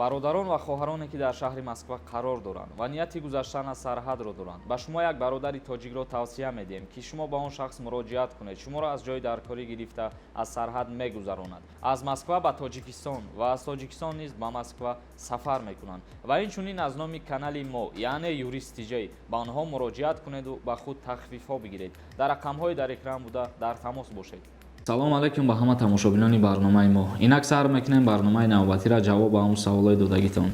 Бародарон ва хоҳароне, ки дар шаҳри Москва қарор доранд ва нияти гузаштан аз сарҳадро доранд, ба шумо як бародари тоҷикро тавсия медиҳем, ки шумо ба он шахс муроҷиат кунед. Шуморо аз ҷои даркорӣ гирифта, аз сарҳад мегузаронад, аз Москва ба Тоҷикистон ва аз Тоҷикистон низ ба Москва сафар мекунанд. Ва инчунин аз номи канали мо, яъне Юрист Тиҷай, ба онҳо муроҷиат кунеду ба худ тахфифҳо бигиред. Дар рақамҳои дар экран буда дар тамос бошед. Салом алайкум ба ҳама тамошобинони барномаи мо. Инак сар мекунем барномаи навбатиро, ҷавоб ба ҳамун саволҳои додагитон.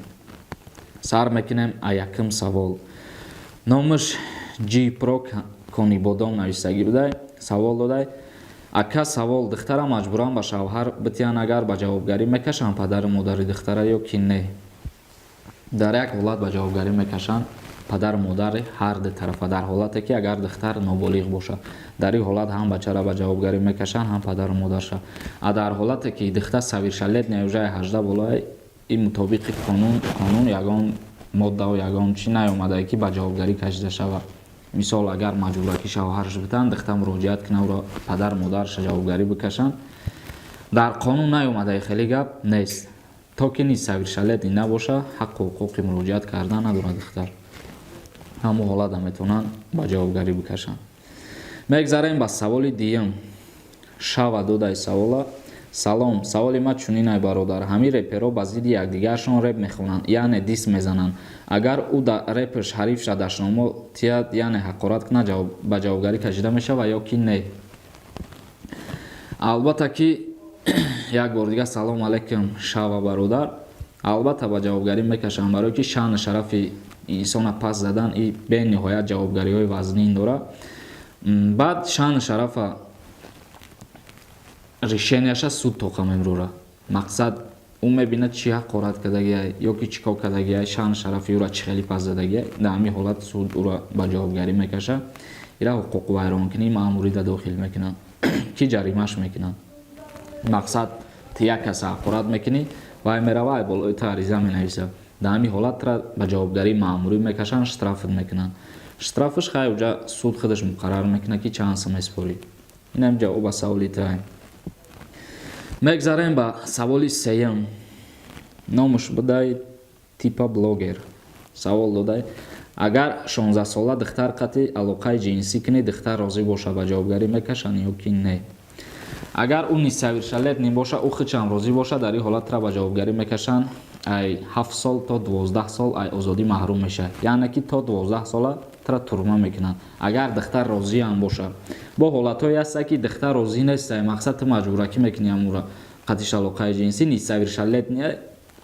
Сар мекунем а якум савол. Номаш Ҷи Про Конибодом нависагӣ будай, савол додай: «Ака, савол: духтара маҷбуран ба шавҳар битиян, агар ба ҷавобгарӣ мекашанд падару модари духтара ё ки не?» Дар як ҳолат ба ҷавобгарӣ мекашанд падару модари ҳар ду тарафа, дар ҳолате ки агар духтар ноболиғ бошад. Дар ин ҳолат ҳам бачаро ба ҷавобгарӣ мекашанд, ҳам падару модарша. А дар ҳолате ки духтар совершеннолетняя, уже 18 болои, ин мутобиқи қонун ягон моддау ягон чӣ наёмадае, ки ба ҷавобгарӣ кашида шавад. Мисол, агар маҷбуракӣ шавҳарш битанд, духтар муроҷиат кунад, ӯро падару модарша ҷавобгарӣ бикашанд, дар қонун наёмадае, хеле гап нест. То ки несовершеннолетний набоша, ҳаққу ҳуқуқи муроҷиат кардан надорад духтар. Ҳамон ҳолата метавонанд ба ҷавобгарӣ бикашанд. Мегзарем ба саволи дуюм. Шава додаи савола: «Салом, саволи ма чунинай, бародар. Ҳамин реперо ба зидди якдигаршон реп мехонанд, яъне дисс мезананд. Агар ӯ да репш ҳарифша дашномо тияд, яъне ҳақорат кунад, ба ҷавобгарӣ кашида мешавад ё ки не?» Албатта ки, як бор дигар салом алайкум, Шава бародар. Албатта, ба ҷавобгарӣ мекашанд, барое ки шаъну шарафи инсона пас задан и бениҳоят ҷавобгариҳои вазнин дорад. Баъд шаъну шарафа решенияша суд тоқа мемрора. Мақсад, ӯ мебинад, чӣ ҳақорат кардагиай ё ки чӣ кор кардагиай, шаъну шарафи ӯра чӣ хеле пас задагиай. Дар ҳамин ҳолат суд ӯра ба ҷавобгарӣ мекашад. Ира ҳуқуқвайронкунии маъмурида дохил мекунанд, ки ҷаримаш мекунанд. Мақсад, ту як каса ҳақорат мекунӣ, вай мерава, ай болои ту ариза менависад. Дар ҳамин ҳолат тура ба ҷавобгарии маъмурӣ мекашанд, штрафт мекунанд. Штрафаш хай, уҷа суд худаш муқаррар мекунад, ки чанд сум месупорӣ. Инам ҷавоб ба саволи туай. Мегзарем ба саволи сеюм. Номуш будай Типа Блогер. Савол додай: «Агар 16-сола духтар қати алоқаи ҷинсӣ кунӣ, духтар розӣ боша, ба ҷавобгарӣ мекашанд ё ки не?» Агар ӯ несовершеннолетний боша, ӯ худшам розӣ боша, дар ин ҳолат тура ба ҷавобгарӣ мекашанд. Ай 7 сол то 12 сол ай озодӣ маҳрум мешавад, яъне ки то 12 сола тура турма мекунанд, агар духтар розиам боша. Бо ҳолатҳое ҳаста, ки духтар розӣ неста, мақсад, ту маҷбуракӣ мекунӣ амура қатиш алоқаи ҷинсӣ, несовершеннолетний.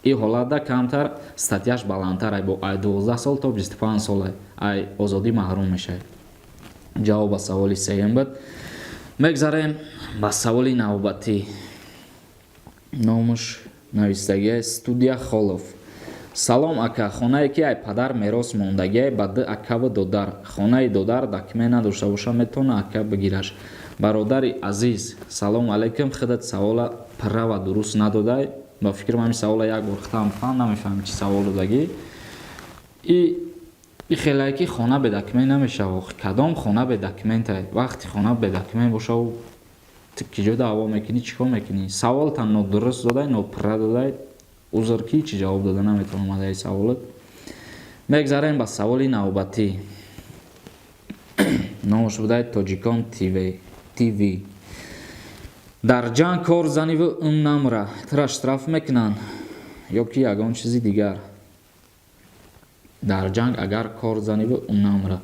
Ин ҳолатда камтар статьяш баландтар, бо ай 12 сол то 25 сол ай озодӣ маҳрум мешавад. Ҷавоб ба саволи сеюм буд. Мегзарем ба саволи навбатӣ. Номуш навистагия Студия Холов. «Салом, ака. Хонае ки ай падар мерос мондагиай ба ду акаву додар, хонаи додар документ надошта боша, метавона ака бигираш?» Бародари азиз, салом алайкум. Худат савола пурра ва дуруст надодай. Ба фикрам, ҳамин савола як бор худам фаҳм намефаҳмем, чӣ савол додагӣ. И хелае ки хона бе документ намешава. Кадом хона бе документай? Вақти хона бе документ боша, ту ки ҷо даъво мекунӣ, чӣ кор мекунӣ? Саволтан нодуруст додай, нопурра додай. Узр, ки чӣ ҷавоб дода наметавонам адаи саволат. Мегзарем ба саволи навбатӣ. Номаш будай Тоҷикон ТВ. «Дар ҷанг кор заниву ум намра, тура штраф мекунанд ё ки ягон чизи дигар?» Дар ҷанг агар кор заниву ум намра,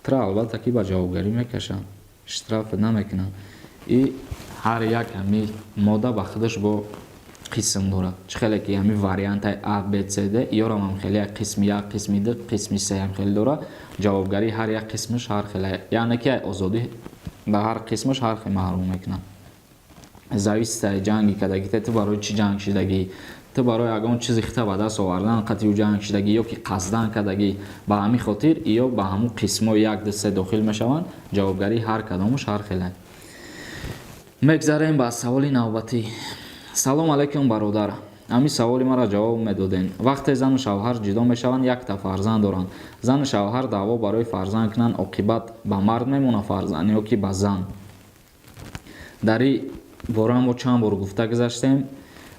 тура албатта ки ба ҷавобгарӣ мекашанд, штраф намекунанд. И ҳар як ҳами модда ба худаш бо қисм дорад. Чӣ хеле ки ҳами вариантаи А, Б, С, Д, ёрам ҳам хеле як қисми як, қисми ду, қисми се ҳам хеле дорад. Ҷавобгарии ҳар як қисмаш ҳар хеле, яъне ки озодӣ ба ҳар қисмаш ҳар хел маҳрум мекунад. Зависит ай ҷанги кардагӣ, ту барои чӣ ҷанг шидагӣ, ту барои ягон чизи хита ба даст овардан қатъи ӯ ҷанг шидагӣ ё ки қасдан кардагӣ. Ба ҳамин хотир ё ба ҳамун қисмҳои як, ду, се дохил мешаванд. Ҷавобгарии ҳар кадомаш ҳар хеле. Мегзарем ба саволи навбатӣ. «Салом алайкум, бародар. Ҳамин саволи маро ҷавоб медодем. Вақте зану шавҳар ҷудо мешаванд, якта фарзанд доранд. Зану шавҳар даъво барои фарзанд кунанд, оқибат ба мард мемонад фарзанд ё ки ба зан?» Дар ин бора мо чанд бор гуфта гузаштем.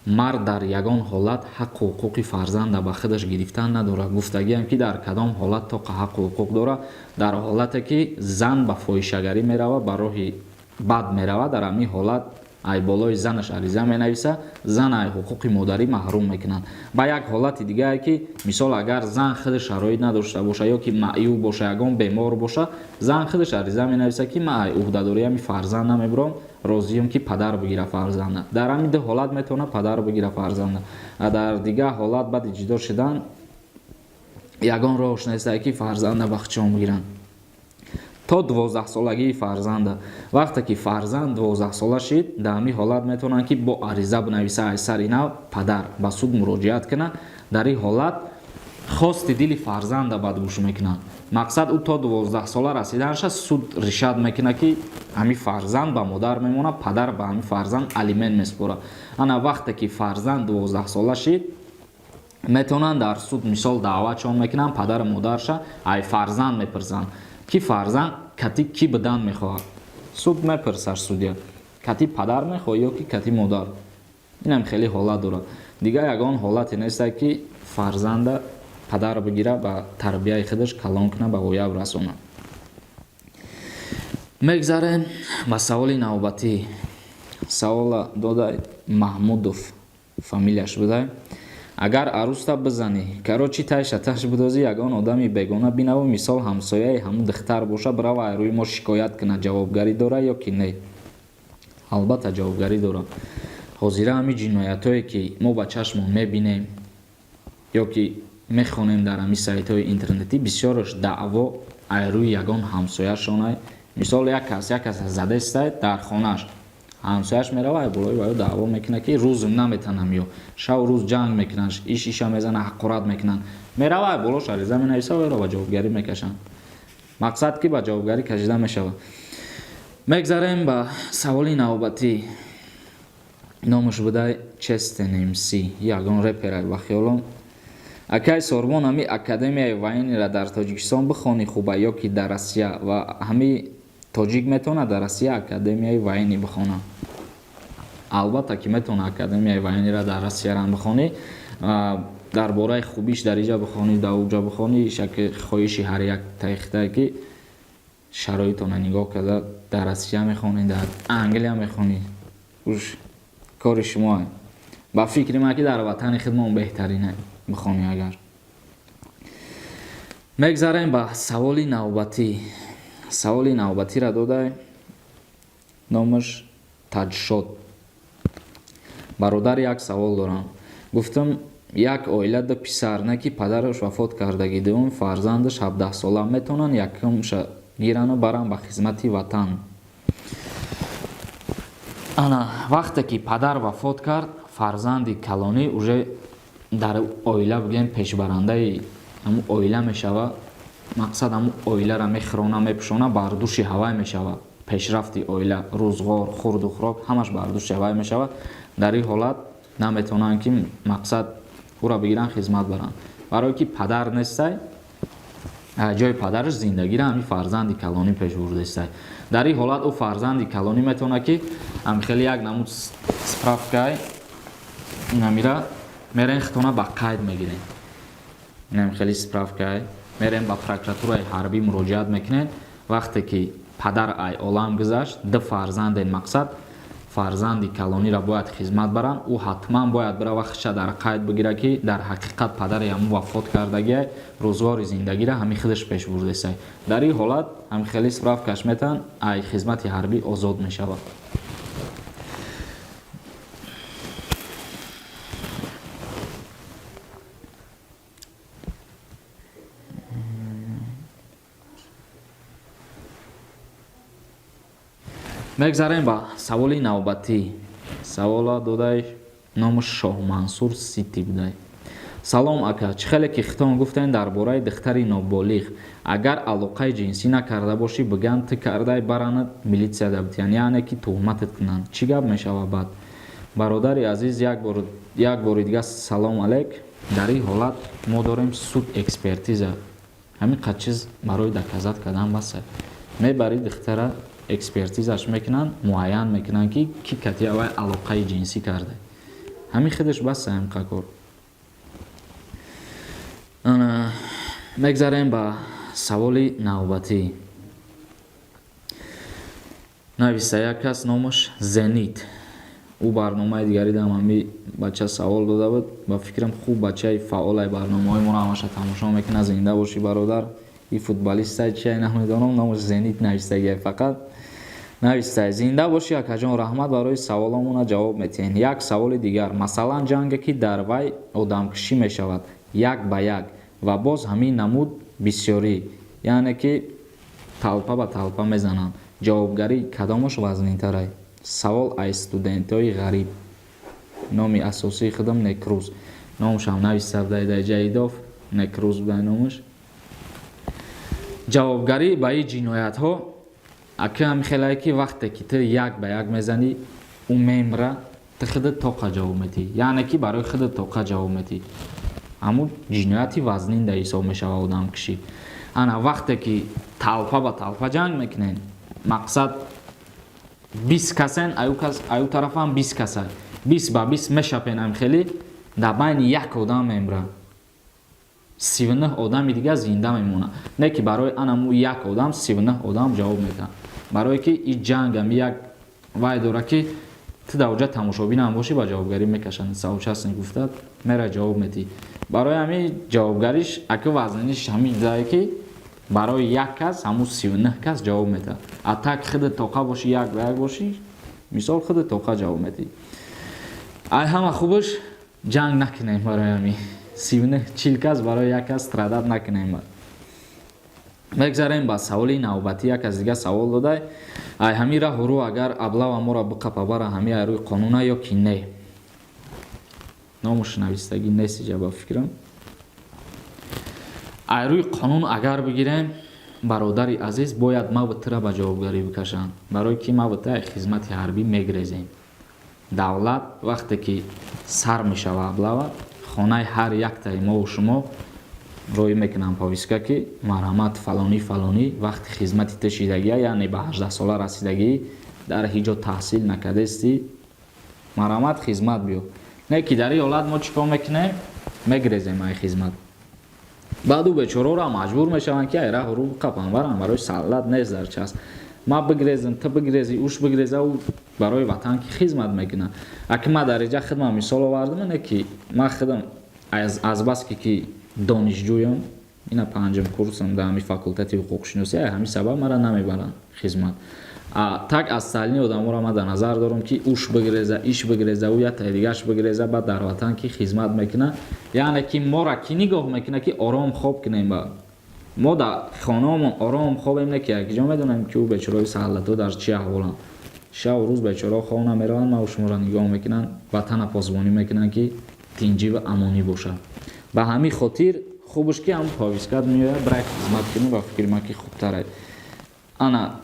Мард дар ягон ҳолат ҳаққу ҳуқуқи фарзанда ба худаш гирифтан надорад. Гуфтагиам, ки дар кадом ҳолат тоқа ҳаққу ҳуқуқ дорад? Дар ҳолате ки зан ба фоҳишагарӣ меравад, ба роҳи бад меравад, дар ҳамин ҳолат ай болои занаш ариза менависа, зан ай ҳуқуқи модарӣ маҳрум мекунанд. Ба як ҳолати дигае, ки мисол агар зан худаш шароит надошта боша ё ки маъюб боша, ягон бемор боша, зан худаш ариза менависа, ки ман ай уҳдадории ҳами фарзанд намебурам, розием, ки падар бигира фарзанда. Дар ҳамин ду ҳолат метавонад падар бигира фарзанда. А дар дигар ҳолат, баъди ҷудо шудан, ягон роҳш нестае, ки фарзанда ба худшон бигиранд то 12-солагии фарзанда. Вақте ки фарзанд 12-сола шид, дар ҳамин ҳолат метавонанд, ки бо ариза бинависа, ай сари нав падар ба суд муроҷиат кунад. Дар ин ҳолат хости дили фарзанда бад гӯш мекунанд. Мақсад, ӯ то 12-сола расиданша суд решать мекунад, ки ҳамин фарзанд ба модар мемонад, падар ба ҳамин фарзанд алимент месупорад. Ана вақте ки фарзанд 12-сола шид, метавонанд дар суд, мисол, даъватшон мекунанд падару модарша, ай фарзанд мепурсанд, ки фарзанд кати кӣ будан мехоҳад. Суд мепурсад, судья: кати падар мехоҳӣ ё ки кати модар? Инам хеле ҳолат дорад. Дигар ягон ҳолате несте, ки фарзанда падар бигира, ба тарбияи худаш калон кунад, ба воя расонад. Мегзарем ба саволи навбатӣ. Савола дода Маҳмудов фамилияш будай. Агар арӯста бизанӣ, короче, тайша таш бидозӣ, ягон одами бегона бинаву, мисол, ҳамсояи ҳамун духтар боша, бирава ай рӯи мо шикоят кунад, ҷавобгарӣ дора ё ки не? Албатта, ҷавобгарӣ дорад. Ҳозира ҳамин ҷиноятҳое, ки мо ба чашмон мебинем ё ки мехонем дар ҳамин сайтҳои интернетӣ, бисёраш даъво ай рӯи ягон ҳамсояшонай. Мисол, як кас задестай дар хонааш, ҳамсояш мерава, ай болои ваё даъво мекунад, ки рӯзм наметанам, ё шав рӯз ҷанг мекунанд, иш иша мезана, ҳақорат мекунанд. Мерава, ай болош ариза менависа, вайро ба ҷавобгарӣ мекашанд. Мақсад, ки ба ҷавобгарӣ кашида мешавад. Мегзарем ба саволи навбатӣ. Номаш будай Честен МС, ягон реперай ба хиёлом. Акай Сорбон, ҳами академияи военный ра дар Тоҷикистон бихонӣ хуба ё ки дар Россия? Ва ҳами тоҷик метавонад дар Россия академияи военный бихонад? Албатта, ки метавонад академияи военный ра дар Россиярам бихонӣ. Дар бораи хубиш дар иҷа бихонӣ, дар уҷа бихонӣ, шаки хоҳиши ҳар як таихтае, ки шароитона нигоҳ карда, дар Россия мехонӣ, дар Англия мехонӣ, уш кори шумоа. Ба фикри ман, ки дар ватани худмон беҳтарине бихонӣ агар. Мегзарем ба саволи навбатӣ. Саволи навбатиро додай, номаш Таҷшод. Бародар, як савол дорам. Гуфтам, як оила ду писар, не ки падараш вафот кардагӣ, дуюм фарзандаш 17-сола, метавонанд якумша гирану баранд ба хизмати ватан? Ана вақте ки падар вафот кард, фарзанди калонӣ уже дар оила, бигӯем, пешбарандаи ҳамун оила мешавад. Мақсад, ҳамун оиларо мехӯрона, мепӯшона, бар дӯши ҳавай мешавад. Пешрафти оила, рӯзғор, хурду хӯрок, ҳамаш бар дӯши ҳавай мешавад. Дар ин ҳолат наметавонанд, ки мақсад ӯро бигиранд, хизмат баранд, барое ки падар нестай, ҷои падараш зиндагиро ҳамин фарзанди калонӣ пеш бурдестай. Дар ин ҳолат ӯ фарзанди калонӣ метавонад, ки хеле як намуд справка й инамира мерен, хитона ба қайд мегирем. Инам хеле справка й, мерем, ба прокуратураи ҳарбӣ муроҷиат мекунем. Вақте ки падар ай олам гузашт, ду фарзанден, мақсад, фарзанди калониро бояд хизмат баранд, ӯ ҳатман бояд бирава, хиша дар қайд бигира, ки дар ҳақиқат падари ҳамун вафот кардагиай, рӯзғори зиндагиро ҳамин худаш пеш бурдесай. Дар ин ҳолат ҳамин хеле справка ш метаванд, ай хизмати ҳарбӣ озод мешавад. Мегзарем ба саволи навбатӣ. Савола додай, номаш Шоҳмансур Сити будай. Салом, ака. Чӣ хеле ки хитон гуфтем дар бораи духтари ноболиғ, агар алоқаи ҷинсӣ накарда бошӣ, бигӯянд ту кардай, баранад, милитсияда битиян, яъне ки туҳматат кунанд, чӣ гап мешавад баъд? Бародари азиз, як бори дигар салом алейк. Дар ин ҳолат мо дорем суд, экспертиза, ҳамин қад чиз барои доказать кардан басе. Мебарӣ духтара, экспертизаш мекунанд, муайян мекунанд, ки кӣ кати авай алоқаи ҷинсӣ карда. Ҳамин худаш бас ҳамқа кор. Ана мегзарем ба саволи навбатӣ. Нависта як кас, номаш Зенит. Ӯ барномаи дигари дам ҳами бача савол дода буд. Ба фикрам, хуб бачаи фаъолай, барномаҳои моро ҳамаша тамошо мекунад. Зинда бошӣ, бародар. И футболистай, чиай, намедонам, номаш Зенит навистагиай фақат. Навистай: «Зинда бошӣ, акаҷон, раҳмат барои саволомона ҷавоб метиҳен. Як саволи дигар: масалан, ҷанге, ки дар вай одамкушӣ мешавад як ба як ва боз ҳамин намуд бисёрӣ, яъне ки толпа ба толпа мезананд, ҷавобгарии кадомаш вазнинтарай? Савол аз студентҳои ғариб. Номи асосии худам Некрӯз». Номашам нависта будай дар ҷаидов, Некрӯз будай номаш. Ҷавобгарӣ ба ин ҷиноятҳо, ака, ҳами хелае, ки вақте ки ту як ба як мезанӣ, ӯ мемра, ту худат тоқа ҷавоб метиҳӣ, яъне ки барои худат тоқа ҷавоб метиҳӣ. Ҳамун ҷинояти вазнин да ҳисоб мешавад одамкушӣ. Ана вақте ки толпа ба толпа ҷанг мекунен, мақсад, 20 касен, аю тарафам 20 каса, 20 ба 20 мешапен, ам хеле дар байни як одам мемра, 39 одами дигар зинда мемонад. Не ки барои анаму як одам 39 одам ҷавоб медиҳад, барое ки и ҷанг ами як вай дора, ки ту дар оҷа тамошобинам бошӣ, ба ҷавобгарӣ мекашанд. Соучастник гуфтад, мера ҷавоб медиҳӣ. Барои ҳамин ҷавобгариш, ака, вазниниш ҳамин дае, ки барои як кас ҳамун 39 кас ҷавоб медиҳад. А так худат тоқа бошӣ, як ба як бошӣ, мисол, худат тоқа ҷавоб медиҳӣ. Ай ҳама хубаш ҷанг накунем, барои ҳамин 39, 40 кас барои як кас страдать накунем. Мегзарем ба саволи навбатӣ. Як аз дигар савол додай: ай ҳамин раҳу рӯ агар облава моро биқапа бара, ҳами ай рӯи қонуна ё ки не? Номуш навистагӣ нест иҷа. Ба фикрам, ай рӯи қонун агар бигирем, бародари азиз, бояд маву тура ба ҷавобгарӣ бикашанд, барое ки маву ту ай хизмати ҳарбӣ мегрезем. Давлат вақте ки сар мешава облава, хонаи ҳар яктаи мову шумо роӣ мекунанд повестка, ки марҳамат, фалонӣ, фалонӣ, вақти хизмати ту шидагия, яъне ба 18 сола расидагӣ, дар ҳеҷ ҷо таҳсил накардастӣ, марҳамат, хизмат биё. Не ки дар ин ҳолат мо чӣ кор мекунем? Мегрезем ай хизмат. Баъду бечораро маҷбур мешаванд, ки ай раҳу рӯ қапан баранд. Барои солдат нест дар час ма бигрезем, ту бигрези, уш бигреза, ӯ барои ватан ки хизмат мекунад. Аки ма дар иҷа хидмат мисол овардам, не ки ма худам азбаски ки донишҷӯям, ина панҷум курсам дар ҳамин факултети ҳуқуқшиносӣ, ай ҳамин сабаб мара намебаранд хизмат. Так остальные одаморо ма дар назар дорам, ки уш бигреза, иш бигреза, ӯ яктаи дигаш бигреза, баъд дар ватан ки хизмат мекунад, яъне ки мора кӣ нигоҳ мекунад, ки ором хоб кунем? Ба мо дар хонаомон ором хобем, не ки якҷо медонем, ки ӯ бечораи солдато дар чӣ аҳволанд. Шабу рӯз бечорао хоб намераванд, маву шуморо нигоҳ мекунанд, ватана посбонӣ мекунанд, ки тинҷӣ ва амонӣ бошад. Ба ҳамин хотир хубаш, ки ҳам повестка т меояд, брай, хизмат кунӣ, ба фикри ман, ки хубтарай. Ана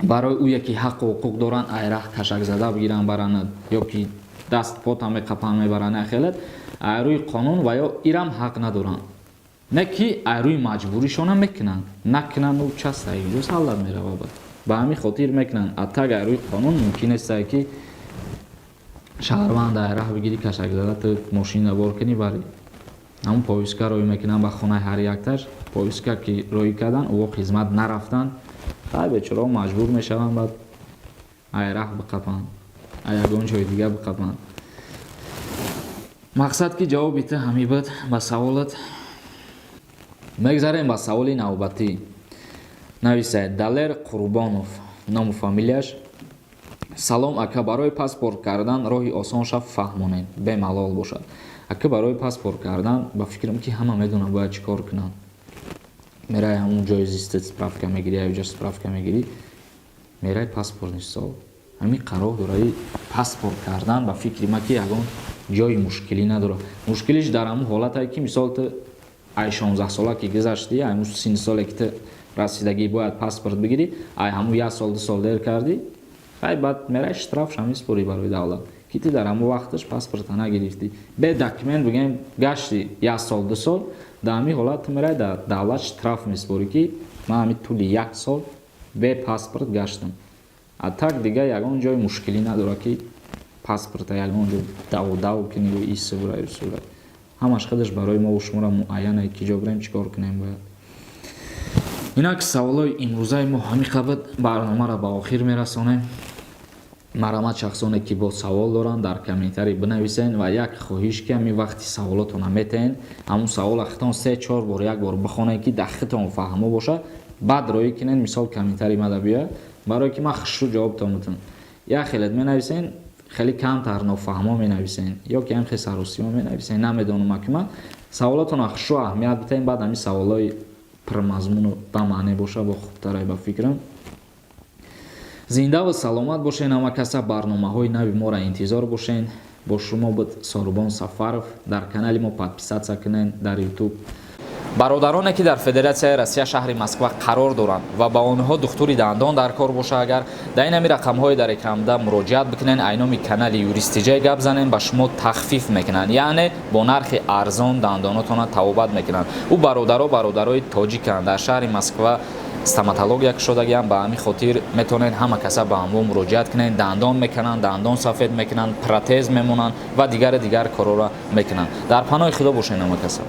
барои ӯе ки ҳаққу ҳуқуқ доранд, айраҳ кашакзада бигиранд баранад ё ки даст пота меқапанд мебаранд, хелет айрӯи қонун ва ё ирам ҳақ надоранд, не ки айрӯи маҷбуришона мекунанд. Накунанд, ӯ часта ҷо солдат мерава. Ба ҳамин хотир мекунанд. А так айрӯи қонун мумкин нестае, ки шаҳрванд айраҳ бигирӣ, кашакзада ту мошина бор кунӣ, барӣ. Ҳамун повестка роӣ мекунанд ба хонаи ҳар якташ. Повестка ки роӣ карданд, ӯ хизмат нарафтанд, ай бечорао маҷбур мешаванд, баъд айраҳ биқапанд, ягон ҷои дига биқапанд. Мақсад, ки ҷавоби ту ҳамин буд ба саволат. Мегзарем ба саволи навбатӣ. Нависед Далер Қурбонов ному фамилияш: «Салом, ака, барои паспорт кардан роҳи осон шав фаҳмонед, бемалол бошад». Ака, барои паспорт кардан, ба фикрам, ки ҳама медонанд, бояд чӣ кор кунанд. Мерай ҳамун ҷои зистат, справка мегирӣ, аёҷа справка мегирӣ, мерай паспортный стол. Ҳамин қарор дораи. Паспорт кардан, ба фикри ма, ки ягон ҷои мушкилӣ надорад. Мушкилиш дар ҳамун ҳолатае, ки мисол, ту ай 16 сола ки гузаштӣ, ҳамун синни соле ки ту расидагӣ, бояд паспорт бигирӣ, ай ҳамун як сол, 2 сол дер кардӣ, хай, баъд мерай, штраф ша месупорӣ барои давлат, ки ту дар ҳамун вақташ паспорта нагирифтӣ, бе документ бигем гашти як сол, 2 сол. Дар ҳамин ҳолат ту мерай, дар давлат штраф месупорӣ, ки ман ҳамин тӯли як сол бе паспорт гаштам. А так дига ягон ҷои мушкилӣ надорад, ки Паспорта ягон ҷо даву дав куниву исубра исубра, ҳамаш худаш барои мо шуморо муайяне, ки ҷо бирем, чӣ кор кунем бояд. Инак, саволои имрӯзаи мо ҳамин қабд. Барномаро ба охир мерасонем. Марҳамат, шахсоне ки бо савол доранд, дар комментарий бинависен. Ва як хоҳиш, ки ҳамин вақти саволотона метаҳен, ҳамун савола хитон се чор бор як бор бихонед, ки дар хитон фаҳмо боша, баъд роӣ кунен. Мисол, комментарий мада биёяд, барое ки ман хушрӯ ҷавобтон бутам. Як хелет менависен, хеле камтар нофаҳмо менависен ё ки ҳам хел саросима менависен, намедонам. Ки ман саволотона хушрӯ аҳамият битаҳем, баъд ҳамин саволҳои пурмазмуну ба маъне боша, бо хубтарай ба фикрам. Зинда ва саломат бошен ҳама каса, барномаҳои нави моро интизор бошен. Бо шумо буд Сорубон Сафаров. Дар канали мо подписаться кунен дар Ютуб. Бародароне, ки дар Федератсияи Россия, шаҳри Москва қарор доранд ва ба онҳо духтури дандон дар кор боша, агар дар ин ҳами рақамҳои дар экранда муроҷиат бикунен, айноми канали Юристиҷай гап занен, ба шумо тахфиф мекунанд, яъне бо нархи арзон дандонотона табобат мекунанд. Ӯ бародаро бародарои тоҷиканд, дар шаҳри Москва стоматология кушодагиам. Ба ҳамин хотир метавонед ҳама каса ба ҳамво муроҷиат кунед. Дандон мекунанд, дандон сафед мекунанд, протез мемонанд ва дигари дигар корҳоро мекунанд. Дар паноҳи Худо бошед ҳама каса.